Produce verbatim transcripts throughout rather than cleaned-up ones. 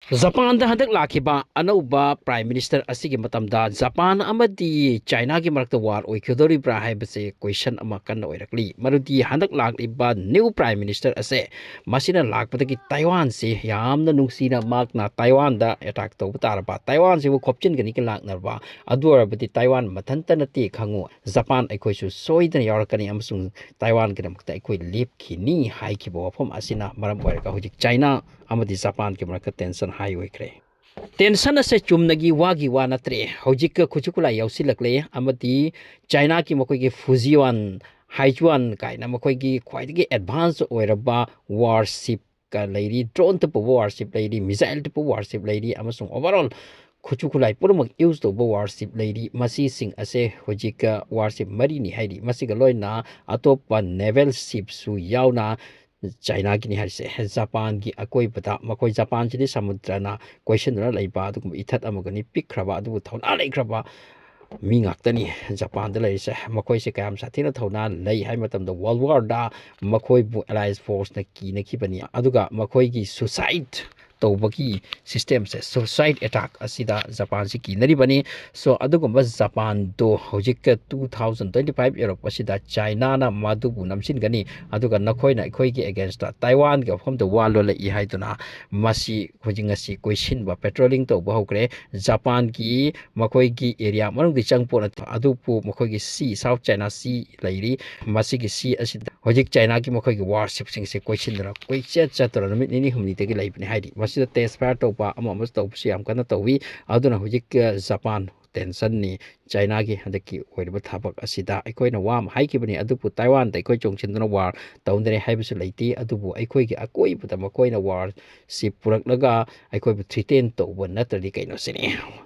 ꯖꯄꯥꯟꯗ ꯍꯟꯗꯛ ꯂꯥꯛꯈꯤꯕ ꯑꯅꯧꯕ Prime Minister ꯑꯁꯤꯒꯤ ꯃꯇꯝꯗ ꯖꯄꯥꯟ ꯑꯃꯗꯤ ꯆꯥꯏꯅꯥꯒꯤ ꯃꯔꯛꯇ war ꯑꯣꯏꯈꯤꯗꯧꯔꯤꯕ꯭ꯔꯥ ꯍꯥꯏꯕꯁꯦ question ꯑꯃ ꯀꯟꯅ ꯑꯣꯏꯔꯛꯂꯤ꯫ ꯃꯔꯝꯗꯤ ꯍꯟꯗꯛ ꯂꯥꯛꯂꯤꯕ new Prime Minister ꯑꯁꯦ, ꯃꯁꯤꯅ ꯂꯥꯛꯄꯗꯒꯤ ꯇꯥꯏꯋꯥꯟꯁꯤ ꯌꯥꯝꯅ ꯅꯨꯡꯁꯤꯅ ꯃꯍꯥꯛꯅ ꯇꯥꯏꯋꯥꯟꯗ attack ꯇꯧꯕ ꯇꯥꯔꯕ, ꯇꯥꯏꯋꯥꯟꯁꯤꯕꯨ ꯈꯣꯞꯆꯤꯟꯒꯅꯤ ꯂꯥꯛꯅꯔꯕ, ꯑꯗꯨ ꯑꯣꯏꯔꯕꯗꯤ ꯇꯥꯏꯋꯥꯟ ꯃꯊꯟꯇ ꯅꯠꯇꯦ ꯈꯪꯉꯨ, ꯖꯄꯥꯟ ꯑꯩꯈꯣꯏꯁꯨ ꯁꯣꯏꯗꯅ ꯌꯥꯎꯔꯛꯀꯅꯤ ꯑꯃꯁꯨꯡ ꯇꯥꯏꯋꯥꯟꯒꯤꯗꯃꯛꯇ ꯑꯩꯈꯣꯏ ꯂꯦꯞꯈꯤꯅꯤ ꯍꯥꯏꯈꯤꯕ ꯋꯥꯐꯝ ꯑꯁꯤꯅ ꯃꯔꯝ ꯑꯣꯏꯔꯒ ꯍꯧꯖꯤꯛ ꯆꯥꯏꯅꯥ ꯑꯃꯗꯤ ꯖꯄꯥꯟꯒꯤ ꯃꯔꯛꯇ tension high ꯑꯣꯏꯈ꯭ꯔꯦ꯫ Tension ꯑꯁꯦ ꯆꯨꯝꯅꯒꯤ ꯋꯥꯒꯤ ꯋꯥ ꯅꯠꯇ꯭ꯔꯦ꯫ ꯍꯧꯖꯤꯛ ꯈꯨꯠꯁꯨ ꯈꯨꯠꯂꯥꯏ ꯌꯥꯎꯁꯤꯜꯂꯛꯂꯦ ꯑꯃꯗꯤ ꯆꯥꯏꯅꯥꯒꯤ ꯃꯈꯣꯏꯒꯤ ꯐꯨꯖꯤꯋꯥꯟ, ꯍꯥꯏꯖꯨꯋꯥꯟ ꯀꯥꯏꯅ ꯃꯈꯣꯏꯒꯤ ꯈ꯭ꯋꯥꯏꯗꯒꯤ advance ꯑꯣꯏꯔꯕ warship ꯀ ꯂꯩꯔꯤ, drone ꯇ ꯄꯨꯕ warship ꯂꯩꯔꯤ, missile ꯇ ꯄꯨꯕ warship ꯂꯩꯔꯤ, ꯑꯃꯁꯨꯡ overall ꯈꯨꯠꯁꯨ ꯈꯨꯠꯂꯥꯏ ꯄꯨꯝꯅꯃꯛ use ꯇꯧꯕ warship ꯂꯩꯔꯤ꯫ ꯃꯁꯤꯁꯤꯡ ꯑꯁꯦ ꯍꯧꯖꯤꯛ warship ꯃꯔꯤꯅꯤ ꯍꯥꯏꯔꯤ꯫ ꯃꯁꯤꯒ ꯂꯣꯏꯅ ꯑꯇꯣꯞꯄ naval ship ꯁꯨ ꯌꯥꯎꯅ ꯆꯥꯏꯅꯥꯒꯤꯅꯤ ꯍꯥꯏꯔꯤꯁꯦ꯫ ꯖꯄꯥꯟꯒꯤ ꯑꯀꯣꯏꯕꯗ, ꯃꯈꯣꯏ ꯖꯄꯥꯟꯁꯤꯗꯤ ꯁꯃꯨꯗ꯭ꯔꯅ ꯀꯣꯏꯁꯤꯟꯗꯨꯅ ꯂꯩꯕ ꯑꯗꯨꯒꯨꯝꯕ ꯏꯊꯠ ꯑꯃꯒꯅꯤ, ꯄꯤꯛꯈ꯭ꯔꯕ ꯑꯗꯨꯕꯨ ꯊꯧꯅꯥ ꯂꯩꯈ꯭ꯔꯕ ꯃꯤ ꯉꯥꯛꯇꯅꯤ ꯖꯄꯥꯟꯗ ꯂꯩꯔꯤꯁꯦ꯫ ꯃꯈꯣꯏꯁꯦ ꯀꯌꯥꯝ ꯁꯥꯊꯤꯅ ꯊꯧꯅꯥ ꯂꯩ ꯍꯥꯏꯕ ꯃꯇꯝꯗ, world war ꯗ ꯃꯈꯣꯏꯕꯨ Allied force ꯅ ꯀꯤꯅꯈꯤꯕꯅꯤ꯫ ꯑꯗꯨꯒ ꯃꯈꯣꯏꯒꯤ suicide ꯇꯧꯕꯒꯤ system ꯁꯦ, suicide attack ꯑꯁꯤꯗ ꯖꯄꯥꯟꯁꯤ ꯀꯤꯅꯔꯤꯕꯅꯤ꯫ So, ꯑꯗꯨꯒꯨꯝꯕ ꯖꯄꯥꯟꯗꯣ ꯍꯧꯖꯤꯛ two thousand twenty five ꯌꯧꯔꯛꯄꯁꯤꯗ ꯆꯥꯏꯅꯥꯅ ꯃꯗꯨꯕꯨ ꯅꯝꯁꯤꯟꯒꯅꯤ, ꯑꯗꯨꯒ ꯅꯈꯣꯏꯅ ꯑꯩꯈꯣꯏꯒꯤ against ꯇ ꯇꯥꯏꯋꯥꯟꯒꯤ ꯋꯥꯐꯝꯗ ꯋꯥ ꯂꯣꯜꯂꯛꯏ ꯍꯥꯏꯗꯨꯅ ꯃꯁꯤ ꯍꯧꯖꯤꯛ ꯉꯁꯤ ꯀꯣꯏꯁꯤꯟꯕ, patrolling ꯇꯧꯕ ꯍꯧꯈ꯭ꯔꯦ꯫ ꯖꯄꯥꯟꯒꯤ ꯃꯈꯣꯏꯒꯤ area ꯃꯅꯨꯡꯗꯤ ꯆꯪꯄꯣꯠ ꯅꯠꯇꯦ, ꯑꯗꯨꯕꯨ ꯃꯈꯣꯏꯒꯤ sea, South China Sea ꯂꯩꯔꯤ꯫ ꯃꯁꯤꯒꯤ sea ꯑꯁꯤꯗ ꯍꯧꯖꯤꯛ ꯆꯥꯏꯅꯥꯒꯤ ꯃꯈꯣꯏꯒꯤ warship ꯁꯤꯡꯁꯦ ꯀꯣꯏꯁꯤꯟꯗꯨꯅ ꯀꯣꯏꯆꯠ ꯆꯠꯇꯨꯅ ꯅꯨꯃꯤꯠ ꯅꯤꯅꯤ ꯍꯨꯝꯅꯤꯗꯒꯤ ꯂꯩꯕꯅꯤ ꯍꯥꯏꯔꯤ꯫ ꯃꯁꯤꯗ test fire ꯇꯧꯕ ꯑꯃ ꯑꯃꯁꯨ ꯇꯧꯕꯁꯨ ꯌꯥꯝ ꯀꯟꯅ ꯇꯧꯏ꯫ ꯑꯗꯨꯅ ꯍꯧꯖꯤꯛ, ꯑ, ꯖꯄꯥꯟ tension ꯅꯤ꯫ ꯆꯥꯏꯅꯥꯒꯤ ꯍꯟꯗꯛꯀꯤ ꯑꯣꯏꯔꯤꯕ ꯊꯕꯛ ꯑꯁꯤꯗ ꯑꯩꯈꯣꯏꯅ ꯋꯥ ꯑꯃ ꯍꯥꯏꯈꯤꯕꯅꯤ, ꯑꯗꯨꯕꯨ ꯇꯥꯏꯋꯥꯟꯗ ꯑꯩꯈꯣꯏ ꯆꯣꯡꯁꯤꯟꯗꯨꯅ war ꯇꯧꯅꯔꯦ ꯍꯥꯏꯕꯁꯨ ꯂꯩꯇꯦ꯫ ꯑꯗꯨꯕꯨ ꯑꯩꯈꯣꯏꯒꯤ ꯑꯀꯣꯏꯕꯗ ꯃꯈꯣꯏꯅ warship ꯄꯨꯔꯛꯂꯒ ꯑꯩꯈꯣꯏꯕꯨ threaten ꯇꯧꯕ ꯅꯠꯇ꯭ꯔꯗꯤ ꯀꯩꯅꯣ ꯁꯤꯅꯤ꯫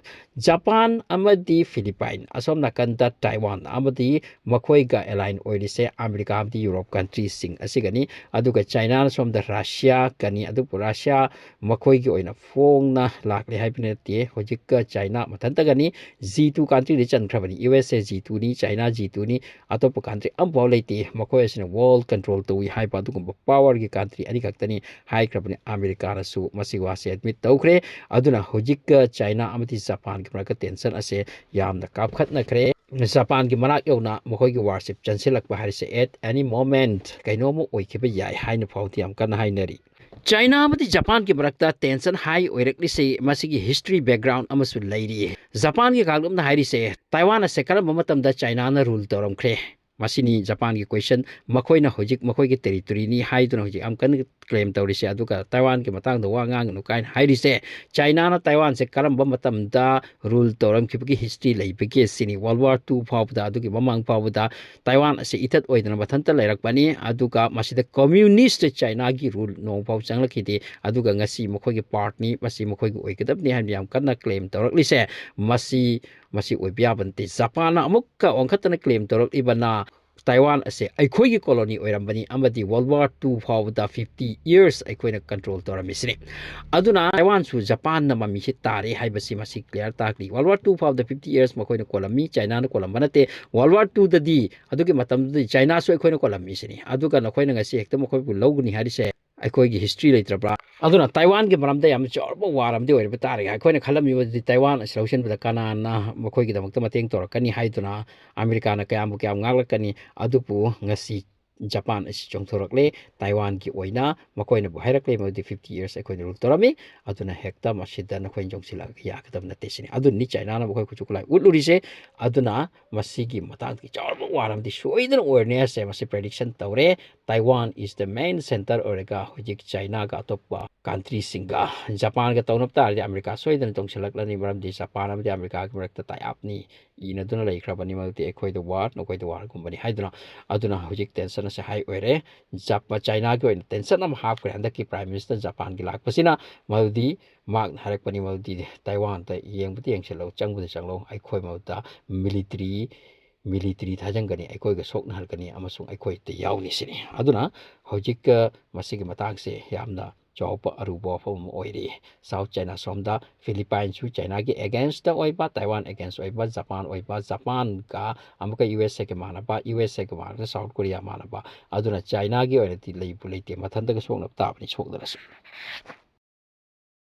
ꯖꯄꯥꯟ ꯑꯃꯗꯤ ꯐꯤꯂꯤꯄꯥꯏꯟ, ꯑꯁꯣꯝ ꯅꯥꯀꯟꯗ ꯇꯥꯏꯋꯥꯟ ꯑꯃꯗꯤ ꯃꯈꯣꯏꯒ ꯑꯦꯂꯥꯏꯟ ꯑꯣꯏꯔꯤꯁꯦ ꯑꯃꯦꯔꯤꯀꯥ ꯑꯃꯗꯤ ꯌꯨꯔꯣꯞ ꯀꯟꯇ꯭ꯔꯤꯁꯤꯡ ꯑꯁꯤꯒꯅꯤ꯫ ꯑꯗꯨꯒ ꯆꯥꯏꯅꯥꯅ ꯁꯣꯝꯗ ꯔꯁꯤꯌꯥꯒꯅꯤ꯫ ꯑꯗꯨꯕꯨ ꯔꯁꯤꯌꯥ ꯃꯈꯣꯏꯒꯤ ꯑꯣꯏꯅ ꯐꯣꯡꯅ ꯂꯥꯛꯂꯦ ꯍꯥꯏꯕ ꯅꯠꯇꯦ꯫ ꯍꯧꯖꯤꯛꯀ ꯆꯥꯏꯅꯥ ꯃꯊꯟꯇꯒꯅꯤ꯫ ꯖꯤ ꯇꯨ ꯀꯟꯇ꯭ꯔꯤꯗ ꯆꯟꯈ꯭ꯔꯕꯅꯤ꯫ ꯌꯨ ꯑꯦꯁ ꯑꯦ ꯖꯤ ꯇꯨꯅꯤ, ꯆꯥꯏꯅꯥ ꯖꯤ ꯇꯨꯅꯤ, ꯑꯇꯣꯞꯄ ꯀꯟꯇ꯭ꯔꯤ ꯑꯃꯐꯥꯎ ꯂꯩꯇꯦ꯫ ꯃꯈꯣꯏ ꯑꯁꯤꯅ ꯋꯥꯔꯜ ꯀꯟꯇ꯭ꯔꯣꯜ ꯇꯧꯏ ꯍꯥꯏꯕ ꯑꯗꯨꯒꯨꯝꯕ ꯄꯥꯋꯔꯒꯤ ꯀꯟꯇ꯭ꯔꯤ ꯑꯅꯤꯈꯛꯇꯅꯤ ꯍꯥꯏꯈ꯭ꯔꯕꯅꯤ꯫ ꯑꯃꯦꯔꯤꯀꯥꯅꯁꯨ ꯃꯁꯤ ꯋꯥꯁꯦ ꯑꯦꯗꯃꯤꯠ ꯇꯧꯈ꯭ꯔꯦ꯫ ꯑꯗꯨꯅ ꯍꯧꯖꯤꯛꯀ ꯆꯥꯏꯅꯥ ꯑꯃꯗꯤ ꯖꯄꯥꯟꯒꯤ ꯃꯔꯛꯇ ꯇꯦꯟꯁꯟ ꯑꯁꯦ ꯌꯥꯝꯅ ꯀꯥꯞꯈꯠꯅꯈ꯭ꯔꯦ꯫ ꯖꯄꯥꯟꯒꯤ ꯃꯅꯥꯛ ꯌꯧꯅ ꯃꯈꯣꯏꯒꯤ ꯋꯥꯔꯁꯤꯞ ꯆꯪꯁꯤꯜꯂꯛꯄ ꯍꯥꯏꯔꯤꯁꯦ at any moment ꯀꯩꯅꯣꯝꯃ ꯑꯣꯏꯈꯤꯕ ꯌꯥꯏ ꯍꯥꯏꯅ ꯐꯥꯎꯗꯤ ꯌꯥꯝ ꯀꯟꯅ ꯍꯥꯏꯅꯔꯤ꯫ ꯆꯥꯏꯅꯥ ꯑꯃꯗꯤ ꯖꯄꯥꯟꯒꯤ ꯃꯔꯛꯇ ꯇꯦꯟꯁꯟ ꯍꯥꯏ ꯑꯣꯏꯔꯛꯂꯤꯁꯦ ꯃꯁꯤꯒꯤ ꯍꯤꯁꯇ꯭ꯔꯤ ꯕꯦꯛꯒ꯭ꯔꯥꯎꯟ ꯑꯃꯁꯨ ꯂꯩꯔꯤ꯫ ꯖꯄꯥꯟꯒꯤ ꯀꯥꯡꯂꯨꯞꯅ ꯍꯥꯏꯔꯤꯁꯦ ꯇꯥꯏꯋꯥꯟ ꯑꯁꯦ ꯀꯔꯝꯕ ꯃꯇꯝꯗ ꯆꯥꯏꯅꯥꯅ ꯔꯨꯜ ꯇꯧꯔꯝꯈ꯭ꯔꯦ? ꯃꯁꯤꯅꯤ ꯖꯄꯥꯟꯒꯤ ꯀꯣꯏꯁꯟ꯫ ꯃꯈꯣꯏꯅ ꯍꯧꯖꯤꯛ ꯃꯈꯣꯏꯒꯤ ꯇꯦꯔꯤꯇꯣꯔꯤꯅꯤ ꯍꯥꯏꯗꯨꯅ ꯍꯧꯖꯤꯛ ꯌꯥꯝ ꯀꯟꯅ ꯀ꯭ꯂꯦꯝ ꯇꯧꯔꯤꯁꯦ꯫ ꯑꯗꯨꯒ ꯇꯥꯏꯋꯥꯟꯒꯤ ꯃꯇꯥꯡꯗ ꯋꯥ ꯉꯥꯡꯒꯅꯨ ꯀꯥꯏꯅ ꯍꯥꯏꯔꯤꯁꯦ, ꯆꯥꯏꯅꯥꯅ ꯇꯥꯏꯋꯥꯟꯁꯦ ꯀꯔꯝꯕ ꯃꯇꯝꯗ ꯔꯨꯜ ꯇꯧꯔꯝꯈꯤꯕꯒꯤ ꯍꯤꯁꯇ꯭ꯔꯤ ꯂꯩꯕꯒꯦ ꯁꯤꯅꯤ꯫ ꯋꯥꯔꯜ ꯋꯥꯔ ꯇꯨ ꯐꯥꯎꯕꯗ, ꯑꯗꯨꯒꯤ ꯃꯃꯥꯡ ꯐꯥꯎꯕꯗ ꯇꯥꯏꯋꯥꯟ ꯑꯁꯤ ꯏꯊꯠ ꯑꯣꯏꯗꯅ ꯃꯊꯟꯇ ꯂꯩꯔꯛꯄꯅꯤ꯫ ꯑꯗꯨꯒ ꯃꯁꯤꯗ ꯀꯝꯃ꯭ꯌꯨꯅꯤꯁ ꯆꯥꯏꯅꯥꯒꯤ ꯔꯨꯜ ꯅꯣꯡꯐꯥꯎ ꯆꯪꯂꯛꯈꯤꯗꯦ꯫ ꯑꯗꯨꯒ ꯉꯁꯤ ꯃꯈꯣꯏꯒꯤ ꯄꯥꯔꯠꯅꯤ, ꯃꯁꯤ ꯃꯈꯣꯏꯒꯤ ꯑꯣꯏꯒꯗꯕꯅꯤ ꯍꯥꯏꯅ ꯌꯥꯝ ꯀꯟꯅ ꯀ꯭ꯂꯦꯝ ꯇꯧꯔꯛꯂꯤꯁꯦ, ꯃꯁꯤ, ꯃꯁꯤ ꯑꯣꯏꯕ ꯌꯥꯕ ꯅꯠꯇꯦ꯫ ꯖꯄꯥꯟꯅ ꯑꯃꯨꯛꯀ ꯑꯣꯟꯈꯠꯇꯅ ꯀ꯭ꯂꯦꯝ ꯇꯧꯔꯛꯂꯤꯕꯅ ꯇꯥꯏꯋꯥꯟ ꯑꯁꯦ ꯑꯩꯈꯣꯏꯒꯤ ꯀꯣꯂꯣꯅꯤ ꯑꯣꯏꯔꯝꯕꯅꯤ ꯑꯃꯗꯤ ꯋꯥꯔꯜ ꯋꯥꯔ ꯇꯨ ꯐꯥꯎꯕꯗ ꯐꯤꯐꯇꯤ ꯌꯔꯁ ꯑꯩꯈꯣꯏꯅ ꯀꯟꯇ꯭ꯔꯣꯜ ꯇꯧꯔꯝꯃꯤꯁꯤꯅꯤ꯫ ꯑꯗꯨꯅ ꯇꯥꯏꯋꯥꯟꯁꯨ ꯖꯄꯥꯟꯅ ꯃꯃꯤꯁꯤ ꯇꯥꯔꯦ ꯍꯥꯏꯕꯁꯤ ꯃꯁꯤ ꯀ꯭ꯂꯤꯌꯥꯔ ꯇꯥꯈ꯭ꯔꯤ꯫ ꯋꯥꯔꯜ ꯋꯥꯔ ꯇꯨ ꯐꯥꯎꯕꯗ ꯐꯤꯐꯇꯤ ꯌꯔꯁ ꯃꯈꯣꯏꯅ ꯀꯣꯜꯂꯝꯃꯤ, ꯆꯥꯏꯅꯥꯅ ꯀꯣꯜꯂꯝꯕ ꯅꯠꯇꯦ꯫ ꯋꯥꯔꯜ ꯋꯥꯔ ꯇꯨꯗꯗꯤ, ꯑꯗꯨꯒꯤ ꯃꯇꯝꯗꯨꯗꯗꯤ ꯆꯥꯏꯅꯥꯁꯨ ꯑꯩꯈꯣꯏꯅ ꯀꯣꯜꯂꯝꯃꯤꯁꯤꯅꯤ꯫ ꯑꯗꯨꯒ ꯅꯈꯣꯏꯅ ꯉꯁꯤ ꯍꯦꯛꯇ ꯃꯈꯣꯏꯕꯨ ꯂꯧꯒꯅꯤ ꯍꯥꯏꯔꯤꯁꯦ ꯑꯩꯈꯣꯏꯒꯤ ꯍꯤꯁꯇ꯭ꯔꯤ ꯂꯩꯇ꯭ꯔꯕ꯭ꯔꯥ? ꯑꯗꯨꯅ ꯇꯥꯏꯋꯥꯟꯒꯤ ꯃꯔꯝꯗ ꯌꯥꯝꯅ ꯆꯥꯎꯔꯕ ꯋꯥꯔ ꯑꯃꯗꯤ ꯑꯣꯏꯔꯕ ꯇꯥꯔꯦ꯫ ꯑꯩꯈꯣꯏꯅ ꯈꯜꯂꯝꯃꯤꯕꯗꯤ ꯇꯥꯏꯋꯥꯟ ꯑꯁꯤ ꯂꯧꯁꯤꯟꯕꯗ ꯀꯅꯥꯅ ꯃꯈꯣꯏꯒꯤꯗꯃꯛꯇ ꯃꯇꯦꯡ ꯇꯧꯔꯛꯀꯅꯤ ꯍꯥꯏꯗꯨꯅ ꯑꯃꯦꯔꯤꯀꯥꯅ ꯀꯌꯥꯝꯕꯨ ꯀꯌꯥꯝ ꯉꯥꯛꯂꯛꯀꯅꯤ꯫ ꯑꯗꯨꯕꯨ ꯉꯁꯤ ꯖꯄꯥꯟ ꯑꯁꯤ ꯆꯣꯡꯊꯣꯔꯛꯂꯦ꯫ ꯇꯥꯏꯋꯥꯟꯒꯤ ꯑꯣꯏꯅ ꯃꯈꯣꯏꯅꯕꯨ ꯍꯥꯏꯔꯛꯂꯦ, ꯃꯗꯨꯗꯤ ꯐꯤꯐꯇꯤ ꯌꯔꯁ ꯑꯩꯈꯣꯏꯅ ꯔꯨꯜ ꯇꯧꯔꯝꯃꯤ, ꯑꯗꯨꯅ ꯍꯦꯛꯇ ꯃꯁꯤꯗ ꯅꯈꯣꯏꯅ ꯆꯣꯡꯁꯤꯜꯂꯛꯑꯒ ꯌꯥꯒꯗꯕ ꯅꯠꯇꯦ ꯁꯤꯅꯤ꯫ ꯑꯗꯨꯅꯤ ꯆꯥꯏꯅꯥꯅ ꯃꯈꯣꯏ ꯈꯨꯠꯁꯨ ꯈꯨꯠꯂꯥꯏ ꯎꯠꯂꯨꯔꯤꯁꯦ꯫ ꯑꯗꯨꯅ ꯃꯁꯤꯒꯤ ꯃꯇꯥꯡꯗꯒꯤ ꯆꯥꯎꯔꯕ ꯋꯥꯔ ꯑꯃꯗꯤ ꯁꯣꯏꯗꯅ ꯑꯣꯏꯔꯅꯤ ꯍꯥꯏꯁꯦ ꯃꯁꯤ ꯄ꯭ꯔꯦꯗꯤꯛꯁꯟ ꯇꯧꯔꯦ꯫ Taiwan is the main center ꯑꯣꯏꯔꯒ ꯍꯧꯖꯤꯛ ꯆꯥꯏꯅꯥꯒ ꯑꯇꯣꯞꯄ ꯀꯟꯇ꯭ꯔꯤꯁꯤꯡꯒ, ꯖꯄꯥꯟꯒ ꯇꯧꯅꯕ ꯇꯥꯔꯗꯤ ꯑꯃꯦꯔꯤꯀꯥ ꯁꯣꯏꯗꯅ ꯆꯣꯡꯁꯤꯜꯂꯛꯂꯅꯤ, ꯃꯔꯝꯗꯤ ꯖꯄꯥꯟ ꯑꯃꯗꯤ ꯑꯃꯦꯔꯤꯀꯥꯒꯤ ꯃꯔꯛꯇ ꯇꯥꯏ ꯑꯞꯅꯤ ꯏꯅꯗꯨꯅ ꯂꯩꯈ꯭ꯔꯕꯅꯤ꯫ ꯃꯗꯨꯗꯤ ꯑꯩꯈꯣꯏꯗ ꯋꯥꯔ, ꯅꯈꯣꯏꯗ ꯋꯥꯔꯒꯨꯝꯕꯅꯤ ꯍꯥꯏꯗꯨꯅ꯫ ꯑꯗꯨꯅ ꯍꯧꯖꯤꯛ ꯇꯦꯟꯁꯟ ꯁꯦ ꯍꯥꯏ ꯑꯣꯏꯔꯦ꯫ ꯖꯄ-, ꯆꯥꯏꯅꯥꯒꯤ ꯑꯣꯏꯅ ꯇꯦꯟꯁꯟ ꯑꯃ ꯍꯥꯞꯈ꯭ꯔꯦ ꯍꯟꯗꯛꯀꯤ ꯄ꯭ꯔꯥꯏꯝ ꯃꯤꯅꯤꯁꯇꯔ ꯖꯄꯥꯟꯒꯤ ꯂꯥꯛꯄꯁꯤꯅ꯫ ꯃꯗꯨꯗꯤ ꯃꯍꯥꯛꯅ ꯍꯥꯏꯔꯛꯄꯅꯤ, ꯃꯗꯨꯗꯤ ꯇꯥꯏꯋꯥꯟꯗ ꯌꯦꯡꯕꯗꯤ ꯌꯦꯡꯁꯤꯜꯂꯧ, ꯆꯪꯕꯗꯤ ꯆꯪꯂꯧ, ꯑꯩꯈꯣꯏ ꯃꯗꯨꯗ ꯃꯤꯂꯤꯇꯔꯤ, ꯃꯤꯂꯤꯇꯔꯤ ꯊꯥꯖꯤꯟꯒꯅꯤ, ꯑꯩꯈꯣꯏꯒ ꯁꯣꯛꯅꯍꯟꯒꯅꯤ ꯑꯃꯁꯨꯡ ꯑꯩꯈꯣꯏꯗ ꯌꯥꯎꯅꯤ ꯁꯤꯅꯤ꯫ ꯑꯗꯨꯅ ꯍꯧꯖꯤꯛ, ꯑ, ꯃꯁꯤꯒꯤ ꯃꯇꯥꯡꯁꯦ ꯌꯥꯝꯅ ꯆꯥꯎꯕ ꯑꯔꯨꯕ ꯋꯥꯐꯝ ꯑꯃ ꯑꯣꯏꯔꯤ꯫ ꯁꯥꯎꯠ ꯆꯥꯏꯅꯥ ꯁꯣꯝꯗ ꯐꯤꯂꯤꯄꯥꯏꯟꯁꯨ ꯆꯥꯏꯅꯥꯒꯤ ꯑꯦꯒꯦꯟꯁꯇ ꯑꯣꯏꯕ, ꯇꯥꯏꯋꯥꯟ ꯑꯦꯒꯦꯟꯁ ꯑꯣꯏꯕ, ꯖꯄꯥꯟ ꯑꯣꯏꯕ, ꯖꯄꯥꯟꯒ ꯑꯃꯨꯛꯀ ꯌꯨ ꯑꯦꯁ ꯑꯦꯒ ꯃꯥꯟꯅꯕ, ꯌꯨ ꯑꯦꯁ ꯑꯦꯒ ꯃꯥꯟꯅꯕ ꯁꯥꯎꯠ ꯀꯣꯔꯤꯌꯥ ꯃꯥꯟꯅꯕ꯫ ꯑꯗꯨꯅ ꯆꯥꯏꯅꯥꯒꯤ ꯑꯣꯏꯅꯗꯤ ꯂꯩꯕꯨ ꯂꯩꯇꯦ, ꯃꯊꯟꯇꯒ ꯁꯣꯛꯅꯕ ꯇꯥꯕꯅꯤ ꯁꯣꯛꯗ꯭ꯔꯁꯨ꯫